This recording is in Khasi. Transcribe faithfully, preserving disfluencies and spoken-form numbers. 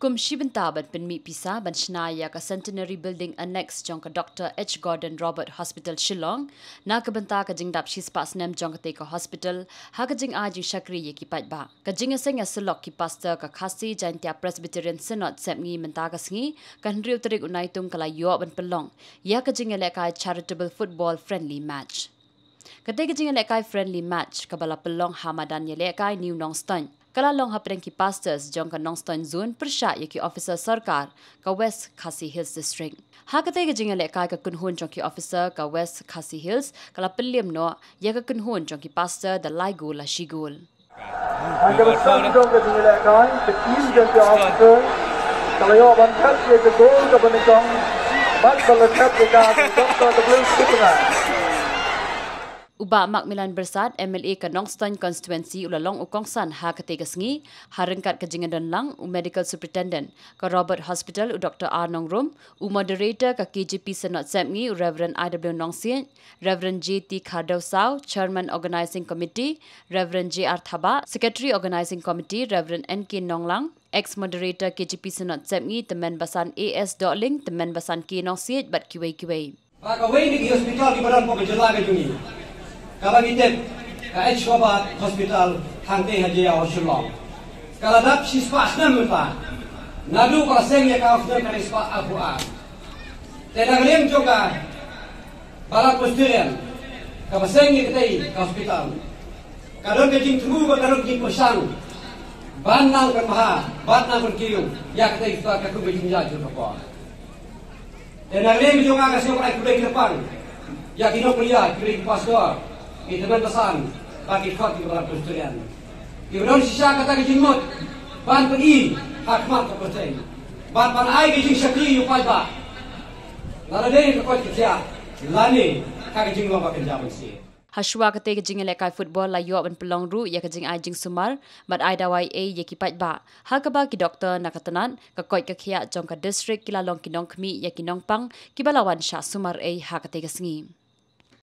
Kum shi bynta ban pynmih pisa ban shna ïa ka Centenary Building Annex jong ka Doctor H Gordon Roberts Hospital Shillong, na ka bynta ka jingdap shispah snem jong katei ka hospital, ha ka jingai jingshakri ïa ki paidbah. Ka jingïaseng ïasyllok ki pastor ka Khasi Jaintia Presbyterian Synod Sepngi mynta ka sngi, ka hynriew tarik u Naitung, ka la ïoh ban pynlong ïa ka jingïalehkai charitable football friendly match. Katei ka jingïalehkai friendly match kaba la pynlong ha madan ïalehkai New Nongstoiñ, ka la long hapdeng ki pastors jong ka Nongstoiñ Zone pyrshah ïa ki officer sorkar ka West Khasi Hills District. Ha katei ka jingïalehkai ka kynhun jong ki officer ka West Khasi Hills ka la pynliem noh ïa ka kynhun jong ki pastor da lai gol la shi gol. Hangta ba san jong ka jingïalehkai, ka team jong ka officer ka la ïoh ban thep ïa ka gol kaba nyngkong bad ba la thep ïa ka ka Doctor W Kipngai. U Bah Macmillan Byrsat, M L A ka Nongstoiñ Constituency, u la long u kongsan ha katei ka sngi, ha ryngkat ka jingdon lang u Medical Superintendent ka Roberts Hospital, u Doctor R Nongrum, u Moderator ka K J P Synod Sepngi, u Reverend I W Nongsiej, Reverend J T Khardewsaw, Chairman Organising Committee, Reverend J R Thabah, Secretary Organising Committee, Reverend N K Nonglang, Ex Moderator K J P Synod Sepngi, Tymmen Basan A S Dohling, Tymmen Basan K Nongsiej bad kiwei kiwei. Ba kawei na ki hospital kiba don hapoh ka jylla ka jong ngi, kaba ngi tip, ka H Gordon Hospital hangtei ha Jaiaw Shillong, ka la dap shispah snem mynta. Naduh ba la seng ïa ka ha u snem khatar spah arphew ar. Te na ka liang jong ka Balang Presbyterian kaba seng ïa katei ka hospital, ka don ka jingthmu bad ka don ka jingpyrshang ban nang pynbha bad nang pynkiew ïa katei ka hospital katkum ka jingïaid jong ka por. Te na ka liang jong nga ka sngewbha ban ai khublei kyrpang ïa ki nongpynïaid, ki pastor, ki tymmen basan bad ki khot ki Balang Presbyterian kiba don shisha kata ka jingmut ban pyni ha khmat ka pyrthei bad ban ai ka jingshakri ïa u paidbah, lada dei ka koit ka khiah lane ha ka jinglong ka kynja mynsiem. Hashuwa katei ka jingïalehkai football la ïoh ban pynlong ruh ïa ka jingai jingsumar bad ai dawai ei ïa ki paidbah, ha kaba ki doktor na ka tnat ka koit ka khiah jong ka district ki la long ki nongkhmih ïa ki nongpang kiba la wan shah sumar ei ha katei ka sngi.